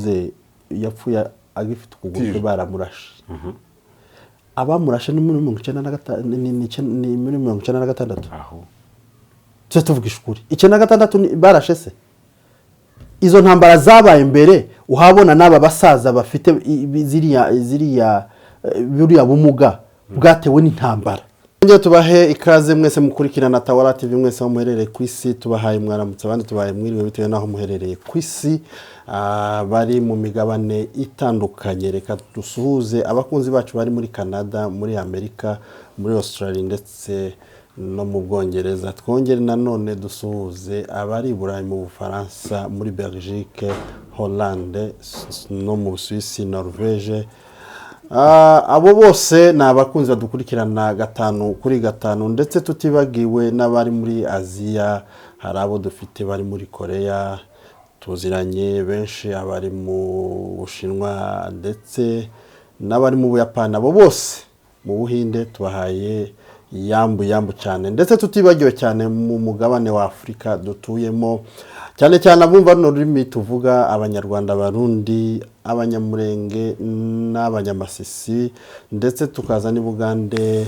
Muze yapfuye agifite ukuguru kwe. Tije. Baramurashe. Abamurashe ni muri 95, ni muri 96. Aho. Tujye tuvugisha ukuri, 96 barashe se? Izo ntambara zabaye mbere, uhabona n'aba basaza bafite ziriya buriya bumuga bwatewe n'intambara. Njye tubahe ikaze mwese mukurikirana Tawara TV, mwese aho muherereye ku isi. Tubahaye mwaramutse, abandi tubahaye mwiriwe, bitewe n'aho muherereye ku isi. Bari mu migabane itandukanye, reka dusuhuze abakunzi bacu bari muri Canada, muri Amerika, muri Australia ndetse no mu Bwongereza. Twongere nanone dusuhuze abari i Burayi, mu Bufaransa, muri Belgique, Hollande no mu Busuwisi, Norvege. Abo bose ni abakunzi badukurikirana gatanu kuri gatanu, ndetse tutibagiwe n'abari muri Aziya. Hari abo dufite bari muri Korea tuziranye benshi, abari mu Bushinwa ndetse n'abari mu Buyapani, abo bose mu Buhinde, tubahaye yambu yambu cyane. Ndetse tutibagiwe cyane mu mugabane wa Afurika dutuyemo, cyane cyane abumva runo rurimi tuvuga, Abanyarwanda, Abarundi, Abanyamurenge n'Abanyamasisi, ndetse tukaza n'i Bugande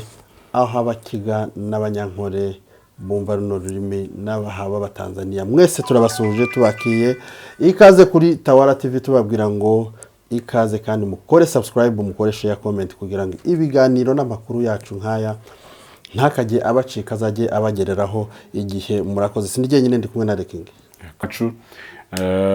aho Abakiga n'Abanyankore bumva runo rurimi, n'abahaba Abatanzaniya. Mwese turabasuhuje, tubakiye ikaze kuri Tawara TV, tubabwira ngo ikaze kandi mukore subscribe, mukore share, comment, kugira ngo ibiganiro n'amakuru yacu nk'aya ntakajye abacika, azajye abagereraho igihe. Murakoze. Sindi jyenyine, ndi kumwe na Reking. Iwacu,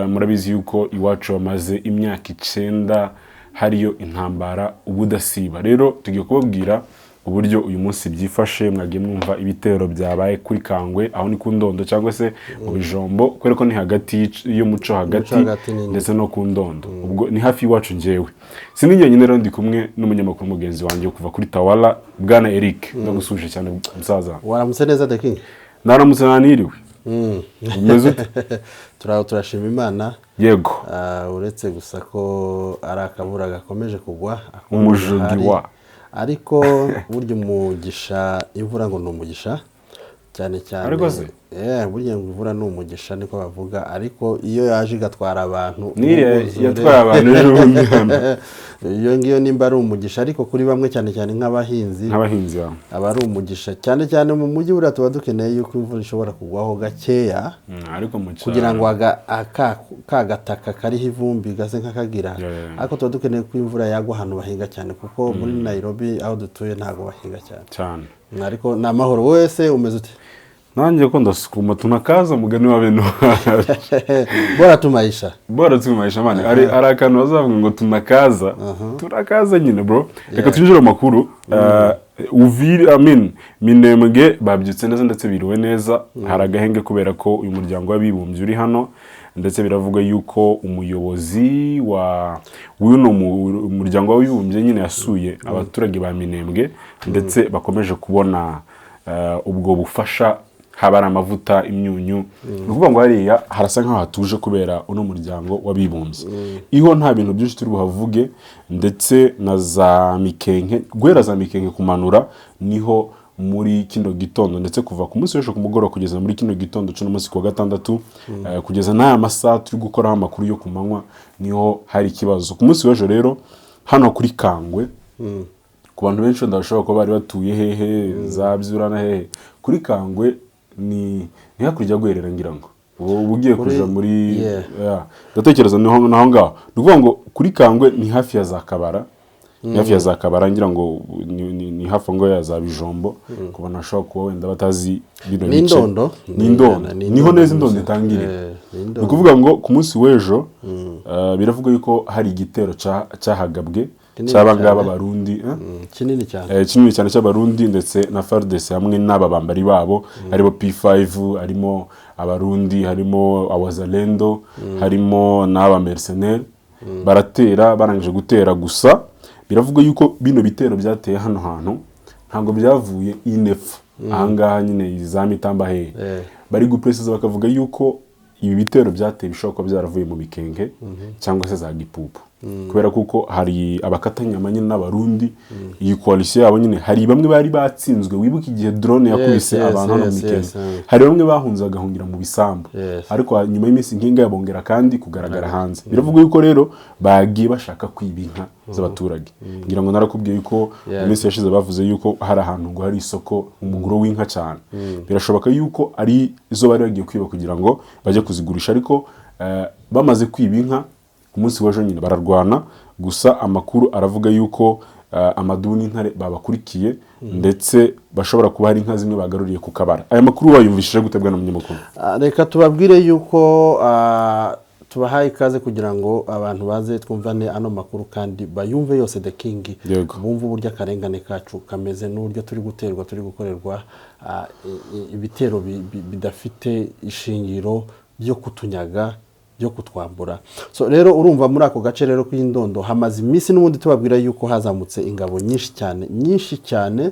murabizi yuko iwacu bamaze imyaka 9 hariyo intambara ubudasiba. Rero tugiye kubabwira uburyo uyu munsi byifashe. Mwagiye mwumva ibitero byabaye kuri Kangwe, aho ni ku Ndondo cyangwa se mu Bijombo, kubera ko ni hagati y'umuco hagati hagati ni ndetse no ku Ndondo, ubwo ni hafi y'iwacu. Njyewe sindi njyenyine rero, ndi kumwe n'umunyamakuru mugenzi wanjye kuva kuri Tawala, bwana Eric. Ndagusuhuje cyane, musaza. Waramutse neza, The King. Naramutse, naniriwe. Umeze ute? Turaho, turashima Imana. Uretse gusa ko ari akabura gakomeje kugwa Umujugi gahari. wa. Ariko burya umugisha, imvura ngo ni umugisha cyane cyane. Ariko se? Burya ngo imvura ni umugisha, niko bavuga, ariko iyo yaje igatwara abantu N'iriya umwuzure. Yatwaye abantu ejo bundi hano. Iyo ngiyo nimba ari umugisha, ariko kuri bamwe, cyane cyane nk'abahinzi, nk'abahinzi bawe, aba ari umugisha cyane cyane. Mu mujyi buriya tuba dukeneye yuko imvura ishobora kugwaho gakeya Ariko mu cyaro kugira ngo ka gataka kariho ivumbi gase nk'akagira. Ariko tuba dukeneye ko imvura yagwa ahantu bahinga cyane, kuko muri Nairobi aho dutuye ntabwo bahinga cyane. Cyane. Ariko ni amahoro. Wese umeze ute? Nanjye ko ndasukuma, tunakaza mugani wa bene wacu. Bora tumaisha. Bora tumaisha, man. Ari akantu bazavuga ngo tunakaza, turakaza nyine, bro. Reka twinjire mu makuru. Uvira, I mean, Minembwe babyutse neza ndetse biriwe neza, hari agahenge kubera ko uyu muryango w'abibumbye uri hano, ndetse biravuga yuko umuyobozi wa w'uno muryango w'abibumbye nyine yasuye abaturage ba Minembwe, ndetse bakomeje kubona ubwo bufasha, haba ari amavuta, imyunyu. Ni ukuvuga ngo hariya harasa nk'aho hatuje kubera uno muryango w'abibumbye. Iho nta bintu byinshi turi buhavuge, ndetse na za Mikenke, guhera za Mikenke kumanura niho muri kino gitondo, ndetse kuva ku munsi w'ejo ku mugoroba kugeza muri kino gitondo cy'uno munsi ku wa gatandatu, kugeza n'aya masaha turi gukoraho amakuru yo ku manywa, niho hari ikibazo. Ku munsi w'ejo rero hano kuri Kangwe, ku bantu benshi wenda bashobora kuba bari batuye hehe, za Byura na hehe, kuri Kangwe ni hakurya ya Guherera, ngira ngo ubu ugiye kuja muri Yeah. Ndatekereza niho naho ngaho. Ni ukuvuga ngo kuri Kangwe ni hafi ya za Kabara, ni hafi ya za Kabara, ngira ngo ni hafi aho ngaho ya za Bijombo, ku bantu bashobora kuba wenda batazi bino Ni bice. Indondo. Ni Indondo. Ni Niho neza Indondo. Indondo itangirira. Ni Ni Indondo. ukuvuga ngo ku munsi w'ejo biravuga yuko hari igitero cyahagabwe Kinini cy'aba ngaba cyane. Barundi, eh? Kinini cyane. Kinini cyane cy'Abarundi ndetse na FARDC hamwe n'aba bambari babo, harimo P5, harimo Abarundi, harimo Abazalendo, harimo n'aba mercenaires. Baratera, barangije gutera gusa biravuga yuko bino bitero byateye hano hantu ntabwo byavuye inefu ahangaha nyine za Mitamba hehe. Bari gupresiza bakavuga yuko ibi bitero byateye bishobora kuba byaravuye mu Mikenke cyangwa se za Gipupu. Kubera kuko hari abakatanyama nyine n'Abarundi, iyi coalition yabo nyine, hari bamwe bari batsinzwe. Wibuke igihe drone yakubise abantu hano mu Mikeno, hari bamwe bahunze bagahungira mu bisambu, ariko nyuma y'iminsi nk'ingahe bongera kandi kugaragara hanze. Biravuga yuko rero bagiye bashaka kwiba inka z'abaturage. Ngira ngo narakubwiye yuko mu minsi yashize bavuze yuko hari ahantu ngo hari isoko, umuguro w'inka cyane. Birashoboka yuko ari izo bari bagiye kwiba kugira ngo bajye kuzigurisha, ariko bamaze kwiba inka ku munsi w'ejo nyine bararwana. Gusa amakuru aravuga yuko amadubu n'intare babakurikiye, ndetse bashobora kuba hari inka zimwe bagaruriye ku kabara. Aya makuru wayumvishije gute, bwana munyamakuru? Reka tubabwire yuko tubahaye ikaze kugira ngo abantu baze twumvane ano makuru kandi bayumve yose, the king. Bumve uburyo akarengane kacu kameze n'uburyo turi guterwa, turi gukorerwa ibitero bidafite ishingiro byo kutunyaga, byo kutwambura. So rero urumva muri ako gace rero k'Indondo hamaze iminsi n'ubundi tubabwira yuko hazamutse ingabo nyinshi cyane, nyinshi cyane,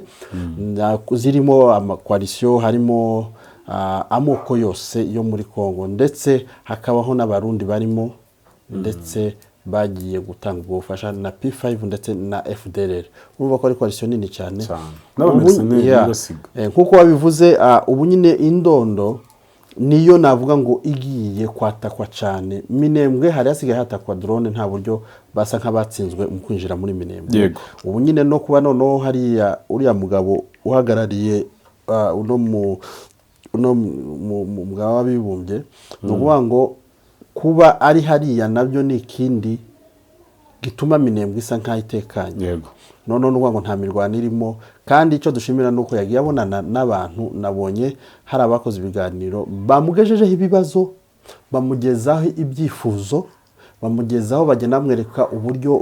zirimo ama coalition, harimo amoko yose yo muri Congo, ndetse hakabaho n'Abarundi barimo, ndetse bagiye gutanga ubwo bufasha na P5 ndetse na FDLR. Urumva ko ari coalition nini cyane. Cyane. N'aba mercenaires ntibasiga. Nk'uko wabivuze, ubu nyine Indondo niyo navuga ngo igiye kwatakwa cyane. Minembwe hari hasigaye hatakwa drone, nta buryo, basa nk'abatsinzwe mu kwinjira muri Minembwe. Ubu nyine no kuba noneho hariya uriya mugabo uhagarariye uno mugabo w'Abibumbye, ni ukuvuga ngo kuba ari hariya nabyo ni ikindi gituma Minembwe isa nk'aho itekanye. Noneho ni ukuvuga ngo nta mirwano irimo, kandi icyo dushimira ni uko yagiye abonana n'abantu. Nabonye hari abakoze ibiganiro, bamugejejeho ibibazo, bamugezaho ibyifuzo, bamugezaho, bagenda bamwereka uburyo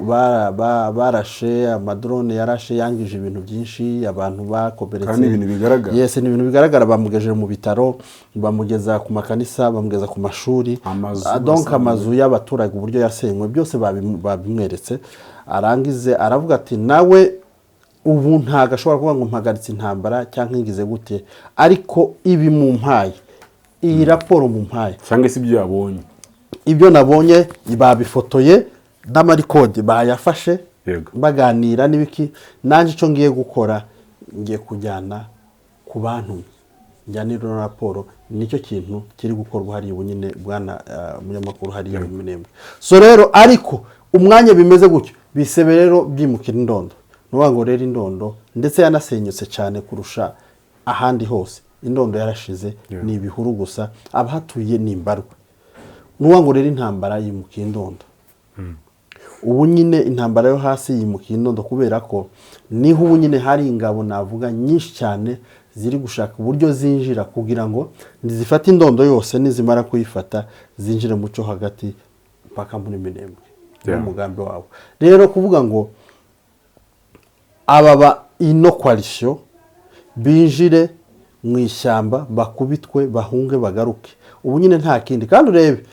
barashe ama drone, yarashe yangije ibintu byinshi, abantu bakomeretse. Kandi ni ibintu bigaragara. Yes, ni ibintu bigaragara. Bamugejeje mu bitaro, bamugeza ku makanisa, bamugeza ku mashuri. Amazu Donc asanzwe. amazu y'abaturage uburyo yasenywe, byose babimweretse. Arangize aravuga ati nawe ubu ntabwo ashobora kuvuga ngo mpagaritse intambara cyangwa ngize gute, ariko ibi mumpaye, iyi raporo mumpaye, cyangwa se ibyo yabonye, ibyo nabonye babifotoye n'ama record bayafashe, baganira n'ibiki, nanjye icyo ngiye gukora, ngiye kujyana ku bantu, njyana ino raporo. Nicyo kintu kiri gukorwa hariya ubu nyine, bwana munyamakuru, hariya mu Minembwe. So rero ariko umwanya bimeze gutyo, bisebe rero byimukira Indondo. Ni ukuvuga ngo rero Indondo ndetse yanasenyutse cyane kurusha ahandi hose. Indondo yarashize, ni ibihuru gusa, abahatuye ni imbarwa. Ni ukuvuga ngo rero intambara yimukiye Indondo. Ubu nyine intambara yo hasi yimukiye Indondo, kubera ko niho ubu nyine hari ingabo navuga nyinshi cyane ziri gushaka uburyo zinjira kugira ngo zifate Indondo yose, nizimara kuyifata zinjire mu cyo hagati mpaka muri Minembwe. N'umugambi wabo rero kuvuga ngo aba ba ino coalition binjire mu ishyamba, bakubitwe, bahunge, bagaruke. Ubu nyine nta kindi. Kandi urebe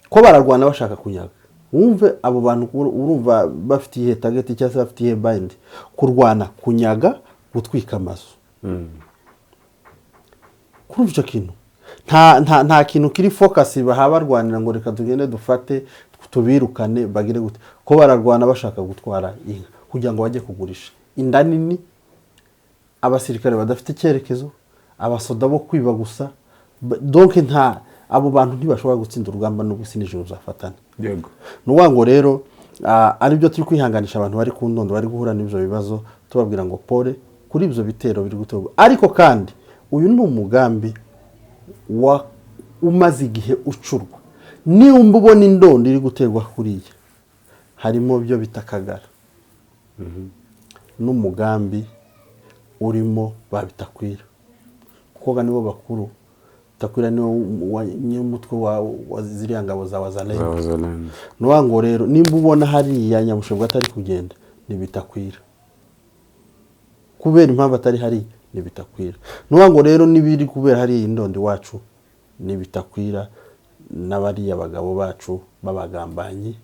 ko bararwana bashaka kunyaga. Wumve abo bantu, urumva bafite iyihe target cyangwa se bafite iyihe bindi? Kurwana, kunyaga, gutwika amazu. Kurumva icyo kintu, nta kintu kiri focus baha barwanira ngo reka tugende dufate, tubirukane, bagire gute, ko bararwana bashaka gutwara inka kugira ngo bajye kugurisha. Inda nini, abasirikare badafite icyerekezo, abasoda bo kwiba gusa. Donc nta abo bantu ntibashobora gutsinda urugamba n'ubwo isi n'ijuru zafatana. Ni ukuvuga ngo rero aribyo turi kwihanganisha abantu bari ku Ndondo, bari guhura n'ibyo bibazo, tubabwira ngo pole kuri ibyo bitero biri guterwa. Ariko kandi uyu ni umugambi wa umaze igihe ucurwa. Nimba ubona Indondo iri guterwa kuriya, harimo byo bita Akagara n'umugambi urimo babitakwira, kuko nibo bakuru. Bitakwira niwo nyir'umutwe wa ziriya ngabo za Wazalendo. Za Wazalendo. Ni ukuvuga ngo rero nimba ubona hariya Nyamushebwa atari kugenda, ntibitakwira kubera impamvu atari hariya, ntibitakwira. Ni ukuvuga ngo rero n'ibiri kubera hariya Indondo iwacu ntibitakwira, n'abariya bagabo bacu b'abagambanyi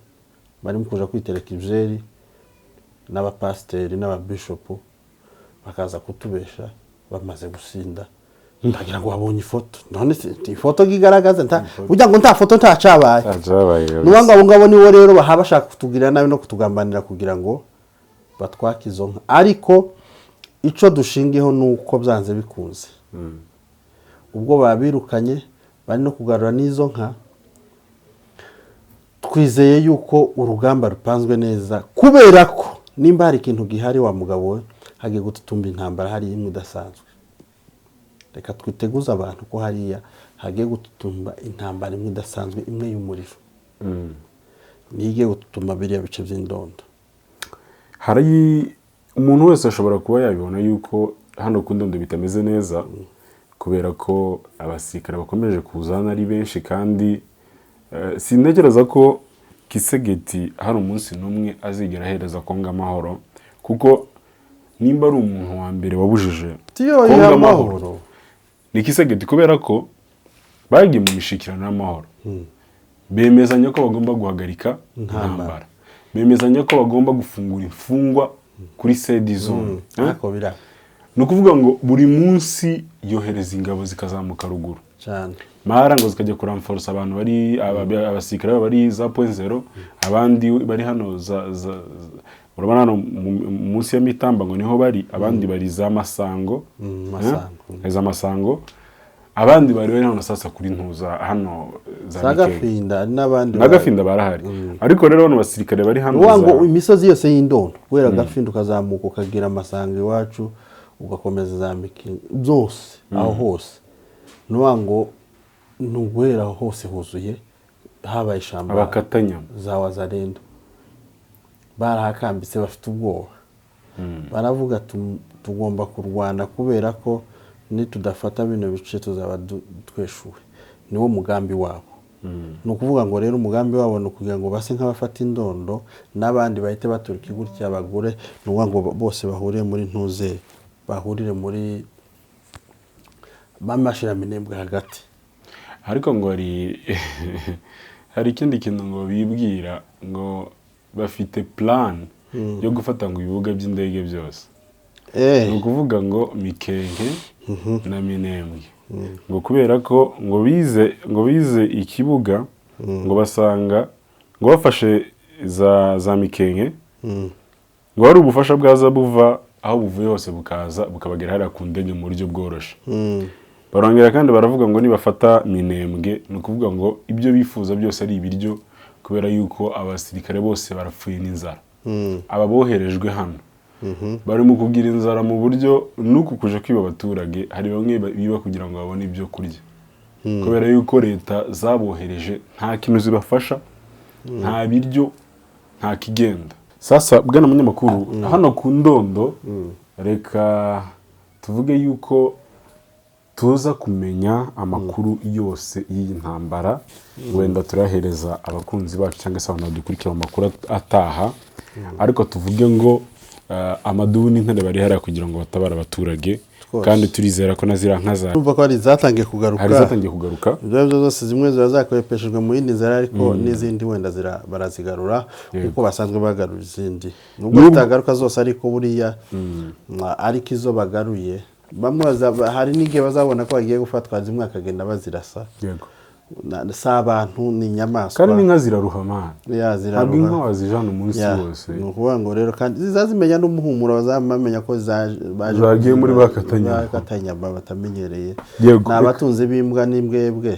barimo kuja kwitereka ibyeri, n'abapasiteri n'ababishopu bakaza kutubesha bamaze gusinda. Ndagira ngo wabonye ifoto. None se ifoto igaragaza burya ngo nta foto ntacabaye. Ntacabaye. Nuba ngo abo ngabo nibo rero bahaba bashaka kutugirira nabi no kutugambanira kugira ngo batwake izo nka. Ariko icyo dushingiyeho ni uko byanze bikunze, ubwo babirukanye bari no kugarura n'izo nka, twizeye yuko urugamba rupanzwe neza, kubera ko nimba hari ikintu gihari, wa mugabo we, hagiye gututumba intambara hari imwe idasanzwe. Reka twiteguze abantu ko hariya hagiye gututumba intambara imwe idasanzwe, imwe y'umuriro, niyo igiye gututumba biriya bice by'indondo. Hari umuntu wese ashobora kuba yabibona yuko hano ku Ndondo bitameze neza, kubera ko abasirikare bakomeje kuza hano ari benshi, kandi sintekereza ko Tshisekedi hari umunsi n'umwe azigera ahereza Kongo amahoro, kuko nimba ari umuntu wa mbere wabujije Tiyo Kongo amahoro amahoro ni Tshisekedi, kubera ko bagiye mu mishyikirano y'amahoro, bemezanya ko bagomba guhagarika intambara, bemezanya ko bagomba gufungura imfungwa kuri sedi zone. Ntako bira. Ni ukuvuga ngo buri munsi yohereza ingabo zikazamuka ruguru cyane mara ngo zikajya kuramforosa abantu bari abasirikare baba bari za point zero, abandi bari hano urabona hano munsi ya Mitamba ngo niho bari, abandi bari za Masango. Masango. Eh, za Masango, abandi bari hano sasa kuri ntuza hano za za Mikenge. Gafinda n'abandi. Na Gafinda barahari, ariko rero bano basirikare bari hano Uvuga ngo imisozi yose y'Indondo, guhera Gafinda ukazamuka ukagira Amasango iwacu, ugakomeza za Mikenke byose, aho hose ni ukuvuga ngo ni uguhera aho hose huzuye, habaye ishyamba abakatanyama za Wazalendo. Barahakambitse, bafite ubwoba, baravuga tugomba kurwana kubera ko nitudafata bino bice tuzaba tweshuwe. Niwo mugambi wabo. Ni ukuvuga ngo rero umugambi wabo ni ukugira ngo base nk'abafata Indondo, n'abandi bahite baturuka gutya bagure. Ni ukuvuga ngo bose bahurire muri ntuze, bahurire muri bamashiraminembwe hagati. Ariko ngo hari ikindi kintu ngo bibwira ngo bafite plan yo gufata ngo ibibuga by'indege byose. Ni ukuvuga ngo Mikenke na Minembwe, ngo kubera ko ngo bize ikibuga, ngo basanga ngo bafashe za Mikenke, ngo hari ubufasha bwaza buva aho buvuye hose bukaza bukabagera hariya ku ndege mu buryo bworoshye. Barongera kandi baravuga ngo nibafata Minembwe, ni ukuvuga ngo ibyo bifuza byose ari ibiryo, kubera yuko abasirikare bose barapfuye n'inzara. Aba boherejwe hano bari mu kugira inzara mu buryo n'uku kuja kwiba abaturage, hari bamwe biba kugira ngo babone ibyo kurya, kubera yuko leta zabohereje nta kintu zibafasha, nta biryo, nta kigenda. Sasa bwana munyamakuru, hano ku Ndondo, reka tuvuge yuko tuza kumenya amakuru yose y'iyi ntambara, wenda turahereza abakunzi bacu cyangwa se abantu badukurikira mu makuru ataha. Ariko tuvuge ngo amadubu n'intare bari hariya kugira ngo batabare abaturage. Twose. Kandi turizera ko na ziriya nka za Urumva ko hari izatangiye kugaruka. Hari izatangiye kugaruka. Ibyo ari byo byose, zimwe ziba zakoreshejwe mu yindi nzira, ariko n'izindi wenda barazigarura kuko basanzwe bagarura izindi, nubwo zitagaruka zose. Ariko buriya ariko izo bagaruye bamwe hari n'igihe bazabona ko bagiye gufatwa, zimwe bakagenda bazirasa. Si abantu, ni inyamaswa. Kandi n'inka ziraruha, man. Ya, Ntabwo ziraruha. inka wazijana umunsi Ya, wose. ni ukuvuga ngo rero kandi zizazimenya n'umuhumuro, bazamenya ko baje Zagiye muri bakatanyama. Bakatanyama batamenyereye. Yego. Ni abatunzi b'imbwa n'imbwebwe.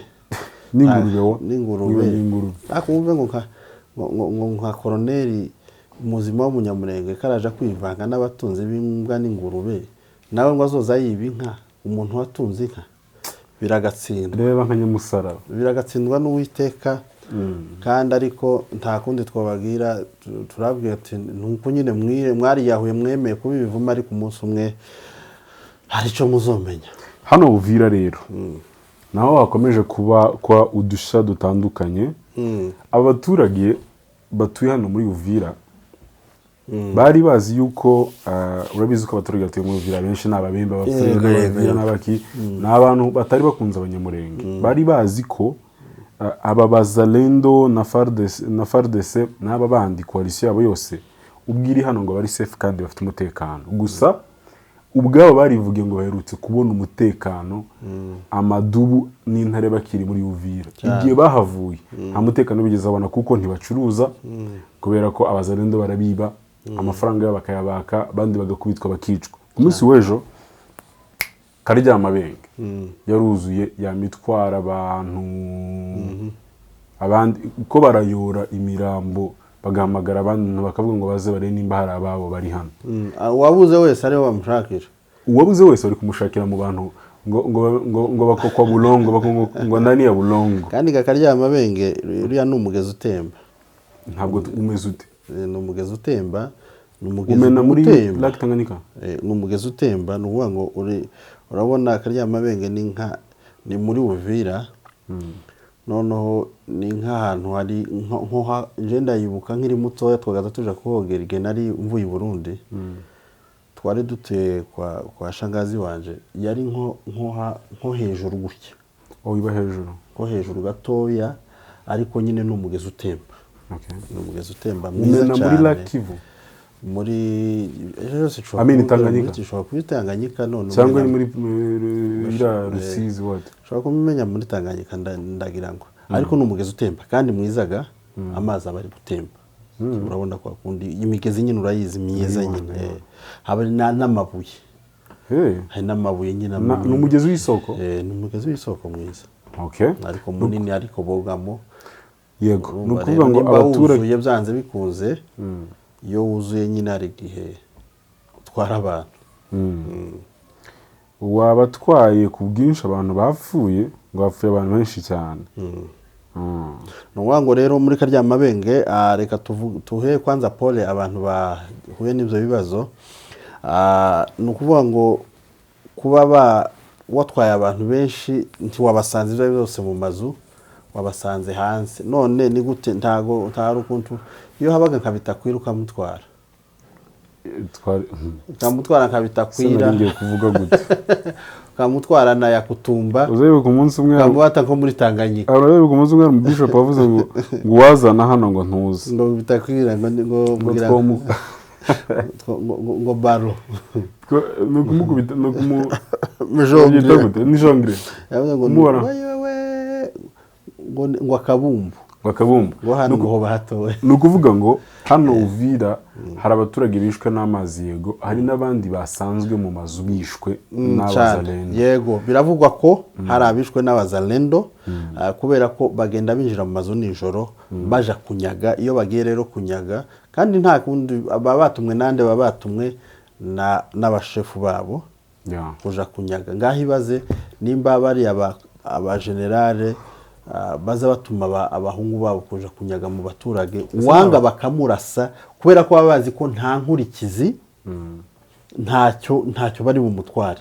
N'ingurube wa N'ingurube. Niba n'ingurube. Ariko wumve ngo nka koroneri muzima w'Umunyamurenge karaja kwivanga n'abatunzi b'imbwa n'ingurube, nawe ngo azoza yiba inka. Umuntu watunze inka biragatsindwa. Reba nka nyamusaraba. Biragatsindwa n'Uwiteka. Kandi ariko nta kundi twababwira, turabwira ati nuko nyine mwariyahuye, mwemeye kuba ibivume, ariko umunsi umwe hari icyo muzomenya. Hano Uvira rero naho hakomeje kuba kwa udushya dutandukanye. Abaturage batuye hano muri Uvira bari bazi yuko urabizi ko abaturage batuye muri Uvira benshi ni Ababembe, Abapfurere, n'Abavira n'abaki, ni abantu batari bakunze Abanyamurenge. Bari bazi ko aba Bazalendo na FARDC n'aba bandi, coalition yabo yose ubwo iri hano, ngo bari safe kandi bafite umutekano. Gusa Ubwabo barivuge ngo baherutse kubona umutekano, amadubu n'intare bakiri muri Uvira. Igihe bahavuye nta mutekano bigeze babona, kuko ntibacuruza kubera ko abazalendo barabiba amafaranga yabo bakayabaka, abandi bagakubitwa bakicwa. Ku munsi w'ejo Karyamabenge yaruzuye, yamitwara abantu, abandi uko barayora imirambo, bagahamagara abandi bakavuga ngo baze barebe nimba hari ababo bari hano. Uwabuze wese ariwe bamushakira. Uwabuze wese bari kumushakira mu bantu ngo bakokwa bulongo, ngo ndani ya bulongo. Kandi Kakaryamabenge uriya ni umugezi utemba. Ntabwo umeze ute? Ni umugezi utemba, ni umugezi Umena muri utemba. Lac Tanganyika. Ni umugezi utemba, ni ukuvuga ngo uri urabona Akaryamabenge ni nka ni muri Uvira, noneho ni nk'ahantu hari nje ndayibuka nkiri mutoya, twagaza tuja kuhogera igihe nari mvuye i Burundi. Twari dutuye kwa shangazi wanje, yari nko hejuru gutya. Oh, iba hejuru. Nko hejuru gatoya, ariko nyine ni umugezi utemba. Ni umugezi utemba mwiza Umena muri cyane. Lac Kivu. Muri ejo yose ishobora I mean, kuba Tanganyika. Ishobora kuba Tanganyika none. Cyangwa ni muri iriya Rusizi what? Ushobora kumenya muri Tanganyika, ndagira ngo, ariko ni umugezi utemba kandi mwizaga, amazi aba ari gutemba. Urabona ko akundi imigezi nyine urayizi myiza nyine. Haba n'amabuye. Hey. Hari n'amabuye nyine. Ni umugezi w'isoko. Ni umugezi w'isoko mwiza. Ariko munini, ariko bogamo. Yego, ni Urumva ukuvuga rero ngo nimba abaturage wuzuye, byanze bikunze iyo wuzuye nyine hari igihe utwara abantu. Wabatwaye ku bwinshi, abantu bapfuye, ngo hapfuye abantu benshi cyane. Ni ukuvuga ngo rero muri Karyamabenge, reka tuhe kwanza pole abantu bahuye n'ibyo bibazo. Ni ukuvuga ngo kuba watwaye abantu benshi, ntiwabasanze ibyo ari byo byose mu mazu, wabasanze hanze. None ni gute? Ntago ntari ukuntu iyo habaga nka Bitakwira ukamutwara. Ukamutwara nka Se Bitakwira. Nari ngiye kuvuga gute? Ukamutwara na Yakutumba. Uzayibuka umunsi umwe Ukamubata nko muri Tanganyika. Urabibuka umunsi umwe hari umubishop wavuze ngo uwazana hano ngo ntuzi. Ngo Bitakwira ngo ngo mbwira- ngo baro. Ni ukumukubita, ni ukumu Mijongre. Byita gute? Ni jongre. Yavuze ngo Kumubara. wewe ngo akabumbu. Ngo akabumbu. Ngo hano ngo hoba hatowe. Ni ukuvuga ngo hano Uvira hari abaturage bishwe n'amazi, yego, hari n'abandi basanzwe mu mazu bishwe Cyane. n'abazalendo. Yego, biravugwa ko hari abishwe n'abazalendo, kubera ko bagenda binjira mu mazu nijoro baja kunyaga. Iyo bagiye rero kunyaga, kandi nta kundi baba batumwe nande? Baba batumwe n'abashefu babo kuja kunyaga. Ngaho ibaze nimba bariya abajenerale baza batuma abahungu babo kuja kunyaga mu baturage, uwanga bakamurasa, kubera ko baba bazi ko nta nkurikizi, ntacyo bari bumutware.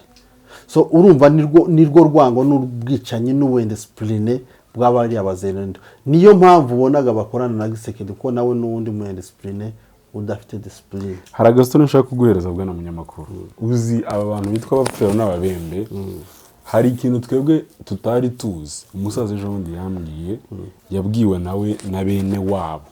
So urumva nirwo rwango n'ubwicanyi n'ubw'indiscipline bw'abariya bazalendo. Niyo mpamvu ubonaga bakorana na Gisekedi, kuko nawe n'uwundi mu indiscipline udafite discipline. Hari agasitoni nshaka kuguhereza, bwana munyamakuru. Uzi aba bantu bitwa abapfero n'ababembe, hari ikintu twebwe tutari tuzi. Umusaza ejo bundi yambwiye, yabwiwe nawe na bene wabo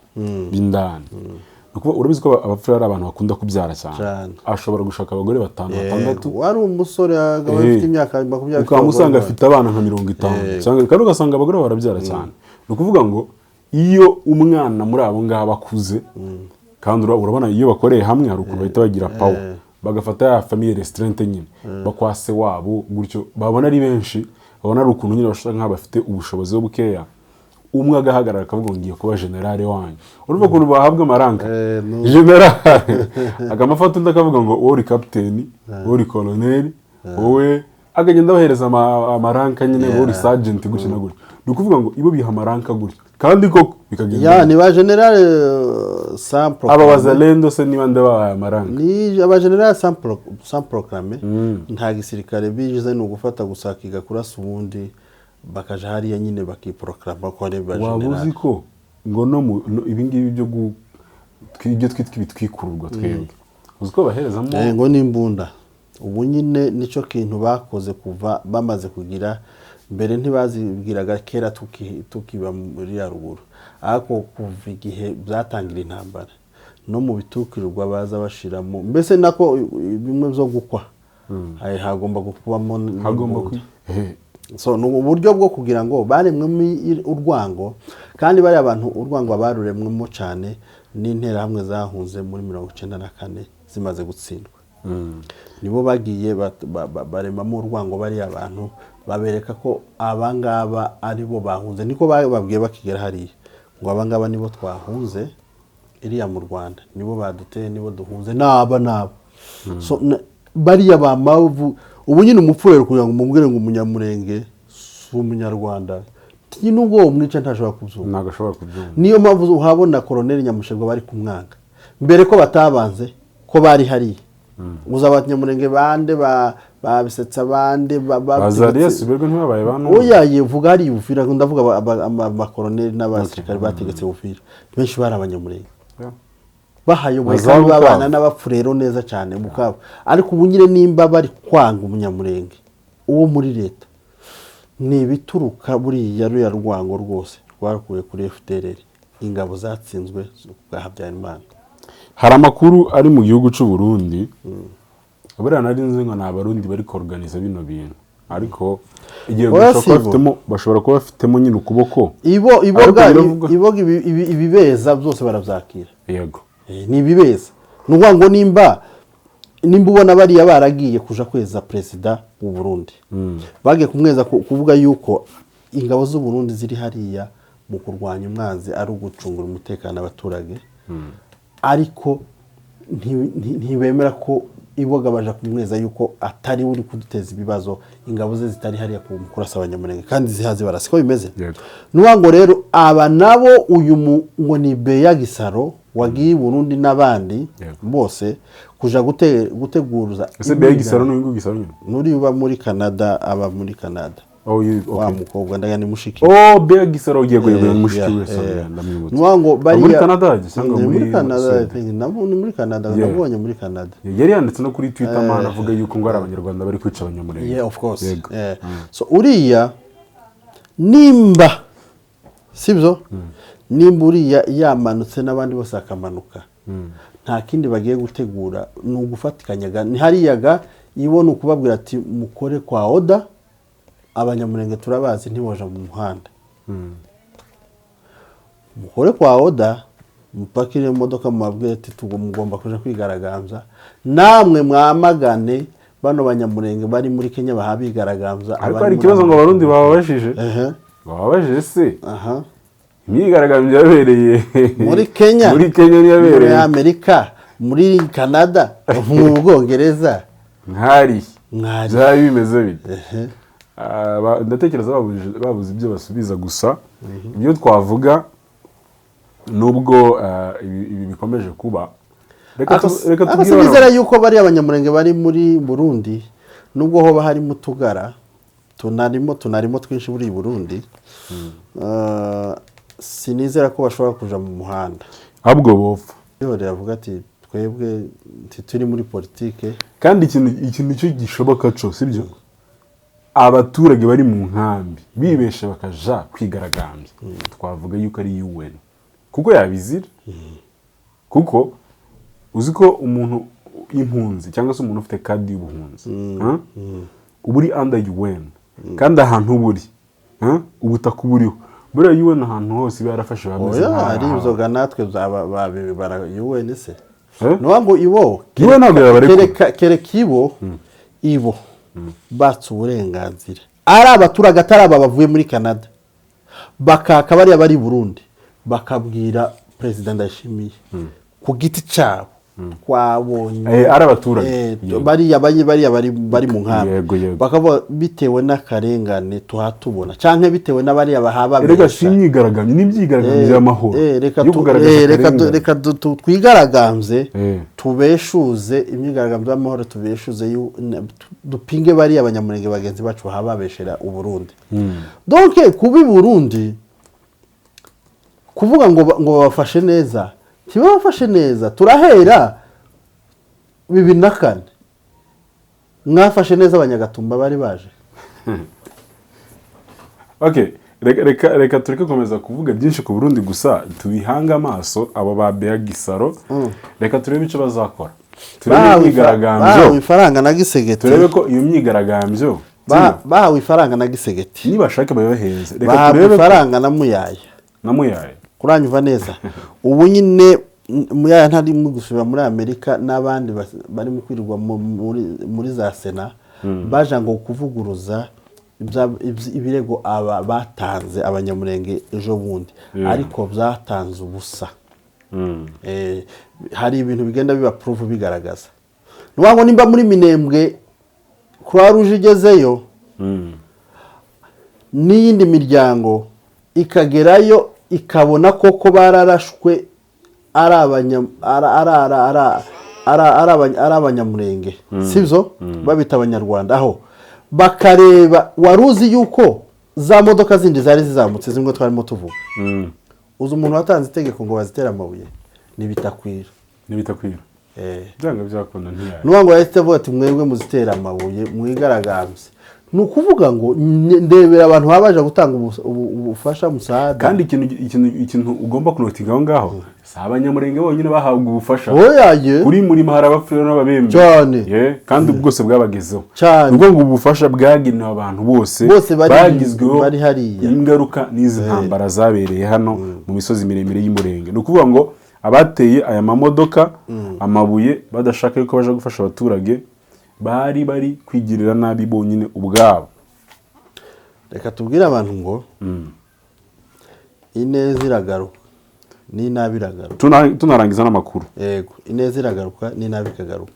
b'indani. Ni ukuvuga, urabizi ko abapfero ari abantu bakunda kubyara cyane. Cyane. Ashobora gushaka abagore batanu, batandatu. Wari umusore akaba afite imyaka 20. Ukaba usanga afite abana nka 50 cyangwa, kandi ugasanga abagore barabyara cyane. Ni ukuvuga ngo iyo umwana muri abo ngabo akuze, kandi urabona iyo bakoreye hamwe hari ukuntu bahita bagira power, bagafata ya famille restreinte nyine bakwase wabo gutyo, babona ari benshi, babona ari ukuntu nyine bashaka nk'aho bafite ubushobozi bukeya, umwe agahagarara akavuga ngo ngiye kuba generale wanyu. Urumva ukuntu bahabwa amaranka? Generale akamafata, undi akavuga ngo wowe uri kapiteni, wowe uri koloneli, wowe, akagenda abahereza amaranka nyine, wowe uri sergeant, gutya na gutya. Ni ukuvuga ngo ibo biha amaranka gutya, kandi koko bikagenda Ya gutya. Ni ba generale sans Aba proclame. bazalendo se niba ndabahaye amaranka? Ni aba generale sans proclame. Nta gisirikare bize, ni ugufata gusa akiga kurasa, ubundi bakaja hariya nyine bakiproclama ko ari ba Waba uzi generale. ko ngo no mu ibi ngibi byo ibyo twitwa ibitwikururwa twebwe, uzi ko baherezamo Ngo n'imbunda ubu nyine nicyo kintu bakoze kuva bamaze kugira. Mbere ntibazibwiraga kera tukiba muri ya ruguru, ariko kuva igihe byatangira intambara, no mu bitukirirwa baza bashiramo, mbese nako bimwe byo gukwa. Hagomba kubamo Hagomba n'imbunda. ku So ni uburyo bwo kugira ngo baremwemo urwango, kandi bariya bantu urwango baruremwemo cyane n'interahamwe zahunze muri 94 zimaze gutsindwa. Nibo bagiye baremamo urwango bariya bantu, babereka ko abangaba ari bo bahunze. Niko bababwiye bakigera hariya, ngo abangaba nibo twahunze iriya mu Rwanda, nibo baduteye, nibo duhunze, n'aba n'aba. So bariya bamavu ubu nyine umupfurero kugira ngo umubwire ngo Umunyamurenge si Umunyarwanda, nubwo uwo mwica ntashobora kubyumva. Ntabwo ashobora kubyumva. Niyo mpamvu uhabona Koroneli Nyamushebwa bari kumwanga mbere, ko batabanze ko bari hariya. Uza Abanyamurenge bande babisetsa bande Bazariya berwe ntibabaye ba none. Oya, vuga hari Uvira, ndavuga abakoroneli n'abasirikare bategetse Uvira, benshi bari Abanyamurenge. Bahayoboye Baza kandi Bukavu. babana n'Abapfurero neza cyane Bukavu. Ariko ubu nyine nimba bari kwanga Umunyamurenge uwo muri leta, ni ibituruka buriya ruriya rwango rwose rwakuye kuri FDLR, ingabo zatsinzwe bwa Habyarimana. Hari amakuru ari mu gihugu cy'u Burundi. Buriya nari nzi ngo ni Abarundi bari koruganiza bino bintu, ariko igihe Oya, bashobora kuba si bo. bashobora kuba bafitemo nyine ukuboko. Ibo Ariko iboga biravugwa- iboga ibibeza byose barabyakira. Ni ibibeza. Ni ukuvuga ngo nimba ubona bariya baragiye kuja kweza perezida w'u Burundi, bagiye kumweza kuvuga yuko ingabo z'u Burundi ziri hariya mu kurwanya umwanzi, ari ugucungura umutekano abaturage, ariko ntibemera ko iboga baja kumweza yuko atari we uri kuduteza ibibazo, ingabo ze zitari hariya kurasa Abanyamurenge kandi zihazi barasa. Siko bimeze? Yego. Nuvuga ngo rero aba nabo, uyu ngo ni Beya Gisaro wagiye i Burundi n'abandi bose kuja guteguza. Ese Beya Gisaro n'uyu nguyu Gisaro nyine? Nuri uba muri Canada, aba muri Canada. Oh, Wa okay. mukobwa ndaga ni mushiki. Oh, Beya Gisaro, yego, mushiki we, sorry, ndamwibutse. Nuvuga ngo Muri bariya Canada cyangwa Ni muri muri Canada, I Sweden? think. Ni muri Canada. Nabonye muri Canada. Yari yanditse no kuri Twitter, man, avuga yuko ngo ari Abanyarwanda bari kwica Abanyamurenge. Yeah, of course. Yego. Yeah. So uriya nimba sibyo, nimba uriya yamanutse n'abandi bose akamanuka, nta kindi bagiye gutegura, ni ugufatikanyaga. Ni hariyaga ibona ukubabwira ati mukore kwa oda, Abanyamurenge turabazi ntiboja mu muhanda, mukore kwa oda, mupakire imodoka, mubabwire ati mugomba kuja kwigaragambya namwe, mwamagane bano Banyamurenge bari muri Kenya baha bigaragambya. Ariko Abari hari muri ikibazo ngo Amerika. Abarundi bababajije. Bababajije se imyigaragambyo yabereye Muri Kenya, muri Kenya muri niyabereye Amerika, muri Canada, mu Bwongereza. Nkari Mwari. Byari bimeze bite? Ehe. Ah, ndatekereza babuze ibyo basubiza. Gusa ibyo twavuga, nubwo ibi bikomeje kuba, reka Ariko tubwire sinizera yuko bariya Abanyamurenge bari muri Burundi, nubwo hoba harimo utugara tunarimo twinshi muri Burundi, sinizera ko bashobora kuja mu muhanda. Ahubwo bopfa. Yore avuga ati twebwe ntituri muri politike. Kandi ikintu cyo gishoboka cyo sibyo, abaturage bari mu nkambi bibesha bakaja kwigaragambya, twavuga yuko ari UN kuko yabizira, kuko uzi ko umuntu impunzi cyangwa se umuntu ufite kadi y'ubuhunzi, huh? Uba uri under UN, kandi ahantu uba uri, huh? Ubutaka uba uriho, buriya UN ahantu hose iba yarafashe bameze Oya, nk'aho ari inzoga natwe bara UN se. Eh? Nuwa ngo ibo UN ntabwo yabarekura. Kereka ibo batse uburenganzira ari abaturage, atari aba bavuye muri Canada, bakaka bariya bari i Burundi, bakabwira Perezida Ndayishimiye ku giti cyabo twabonye Ari abaturage. Bariya bari mu nkambi Yego. bakavuga bitewe n'akarengane tuhatubona cyangwa bitewe n'abariya bahaba Erega si imyigaragambyo, ni imyigaragambyo y'amahoro reka yo kugaragaza akarengane. Reka twigaragambye, tubeshuze imyigaragambyo y'amahoro, tubeshuze dupinge bariya Abanyamurenge bagenzi bacu bahaba babeshera Uburundi. Donc kuba i Burundi kuvuga ngo babafashe neza, ntibabafashe neza. Turahera 2004, mwafashe neza Abanyagatumba bari baje? Okay, reka tureke gukomeza kuvuga byinshi ku Burundi, gusa tubihange amaso abo ba Bea Gisaro, reka turebe icyo bazakora. Turebe imyigaragambyo. Bahawe ifaranga na Tshisekedi. Turebe ko iyo myigaragambyo, Bahawe ifaranga na Tshisekedi. Nibashake bayohereze, reka Bahabwa turebe ko ifaranga na Muyaya. Namuyaye. Kuranyumva neza, ubu nyine Muyaya ntarimo gusubira muri Amerika, n'abandi barimo kwirirwa muri za sena, baje ngo kuvuguruza ibirego aba batanze, Abanyamurenge, ejo bundi, ariko byatanze ubusa. Hari ibintu bigenda biba proof, bigaragaza. Ni ukuvuga ngo nimba muri Minembwe Croix Rouge igezeyo n'iyindi miryango ikagerayo, ikabona koko bararashwe ari Abanyamurenge, sibyo babita Abanyarwanda, aho bakareba, wari uzi yuko za modoka zindi zari zizamutse zimwe twarimo tuvuga, uzi umuntu watanze itegeko ngo bazitere amabuye? Ntibitakwira. Ntibitakwira. Byanga byakunda ntiyaye. Nuvuga ngo yahise avuga ati: "Mwebwe muzitere amabuye, mwigaragambye." Ni ukuvuga ngo ndebera abantu baba baje gutanga ubufasha, musada. Kandi ikintu ugomba kunotinga aho ngaho, si Abanyamurenge bonyine bahabwa ubufasha. Oyaye. Kuri murima hari Abapfurero n'Ababembe. Cyane. Yeah, kandi bwose bwabagezeho. Cyane. Ni ukuvuga ngo ubufasha bwagenewe abantu bose Bose bagizweho bari hariya. ingaruka n'izi ntambara zabereye hano mu misozi miremire y'Umurenge. Ni ukuvuga ngo abateye aya mamodoka amabuye badashaka yuko baje gufasha abaturage, bari bari kwigirira nabi bonyine ubwabo. Reka tubwire abantu ngo ineza iragaruka n'inabi iragaruka. Tunarangiza n'amakuru. Yego, ineza iragaruka n'inabi ikagaruka.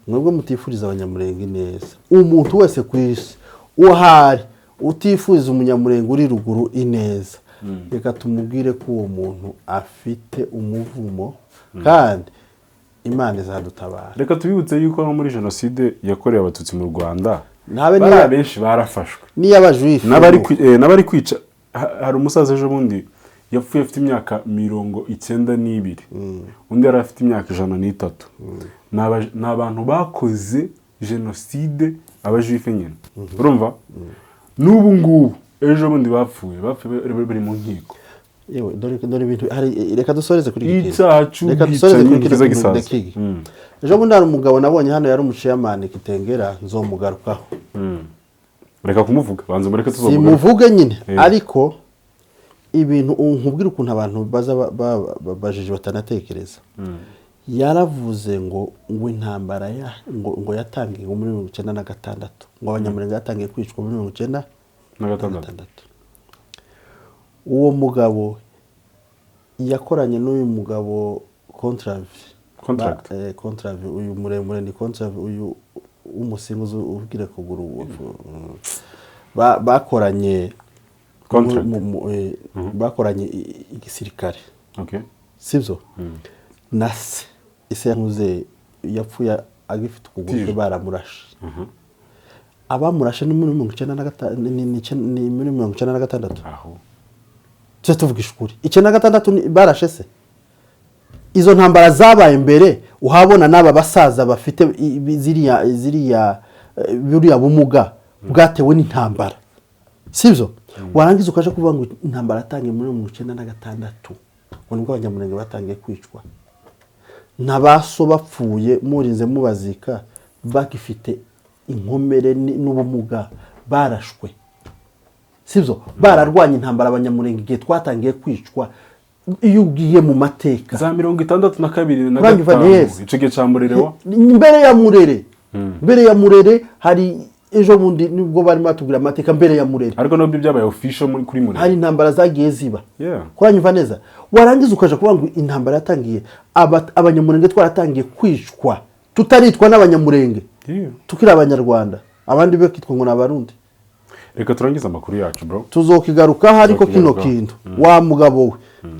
Mwebwe mutifuriza Abanyamurenge ineza, umuntu wese ku isi uhari utifuriza Umunyamurenge uri ruguru ineza, reka tumubwire ko uwo muntu afite umuvumo, kandi Imana izadutabara. Reka tubibutse yuko no muri Jenoside yakorewe Abatutsi mu Rwanda, Ntabe bariya benshi barafashwe. N'iy'Abajuifu. N'abari kwica, hari umusaza ejo bundi yapfuye afite imyaka 92, undi yari afite imyaka 103. Ni abantu bakoze Jenoside, Abajuife nyine, urumva? N'ubu ngubu ejo bundi bapfuye bari mu nkiko. Yewe, dore ibintu hari, reka dusoreze kuri iki kintu. Icyaha Reka dusoreze cy'ubwicanyi kuri kino kiza kintu, gisaza. The King. Ejo bundi hari umugabo nabonye hano, yari umuciyamani Kitengera, nzomugarukaho. Reka kumuvuga, banza mureke tuzomugaruka. Simuvuge nyine. Ariko ibintu nkubwira, ukuntu abantu baza bajiji batanatekereza, yaravuze ngo intambara ya ngo yatangiye ngo muri 96, ngo Abanyamurenge yatangiye kwicwa muri mirongo icyenda na na gatandatu. gatandatu. Uwo mugabo yakoranye n'uyu mugabo Contravi. Contract. Contravi, uyu muremure ni Contravi, uyu w'umusinguzi ubwire kugura ubu. Bakoranye Contract. Bakoranye igisirikare, sibyo? Na se, ise yankuze yapfuye agifite ukuguru kwe. Tije. Baramurashe. Abamurashe ni muri 95, ni muri 96. Aho. Tujye tuvugisha ukuri, 96 barashe se. Izo ntambara zabaye mbere, uhabona n'aba basaza bafite ziriya ziriya buriya bumuga bwatewe n'intambara, sibyo? Warangiza ukaje kuvuga ngo intambara yatangiye muri 96, ngo nibwo Abanyamurenge batangiye kwicwa ntabaso bapfuye, murinze mubazika bagifite inkomere n'ubumuga, barashwe, sibyo? Bararwanya intambara. Abanyamurenge igihe twatangiye kwicwa, iyo ugiye mu mateka, Za 62 na Uranyumva gatanu. neza? Icyo gihe cya Murere wa Mbere ya Murere, mbere ya Murere hari ejo bundi nibwo barimo batubwira amateka mbere ya Murere. Ariko nabyo byabaye official muri kuri Murere. Hari intambara zagiye ziba. Kuranyumva neza? Warangiza ukaja kuvuga ngo intambara yatangiye Abanyamurenge twaratangiye kwicwa tutaritwa n'Abanyamurenge, tukiri Abanyarwanda, abandi bakitwa ngo ni Abarundi. Reka turangize amakuru yacu, bro. Tuzokigarukaho, ariko kino Tuzokigarukaho. kintu, wa mugabo we,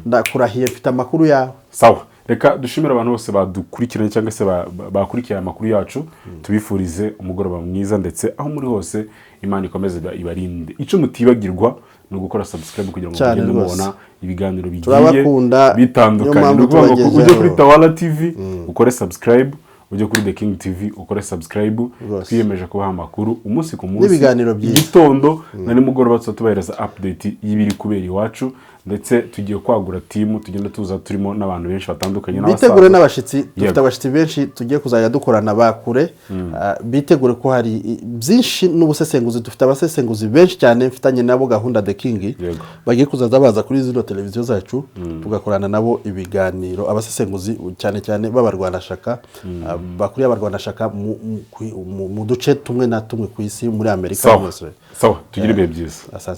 ndakurahiye, mfite amakuru yawe. Sawa, reka dushimire abantu bose badukurikiranye cyangwa se bakurikiye aya makuru yacu, tubifurize umugoroba mwiza, ndetse aho muri hose Imana ikomeze ibarinde. Icyo mutibagirwa ni ugukora subscribe kugira ngo Cyane mugende rwose. mubona ibiganiro bigiye Turabakunda, bitandukanye. niyo mpamvu Ni ukuvuga ngo tubagezeho. ujye kuri Tawala TV ukore subscribe, ujye kuri The King TV ukore subscribe. Rwose. Twiyemeje kubaha amakuru umunsi ku munsi, N'ibiganiro byiza. igitondo na nimugoroba, tuba tubahereza update y'ibiri kubera iwacu. Ndetse tugiye kwagura team, tugenda tuza turimo n'abantu benshi batandukanye Bitegure n'abasaza. n'abashyitsi dufite, abashyitsi benshi tugiye kuzajya dukorana ba kure. Bitegure ko hari byinshi n'ubusesenguzi. Dufite abasesenguzi benshi cyane mfitanye nabo gahunda, The King, bagiye kuzaza baza kuri zino televiziyo zacu, tugakorana nabo ibiganiro, abasesenguzi cyane cyane b'abarwanashaka, bakuriye abarwanashaka mu duce tumwe na tumwe ku isi, muri Amerika, Sawa. muri Australia. Sawa, tugire ibihe byiza. Asante.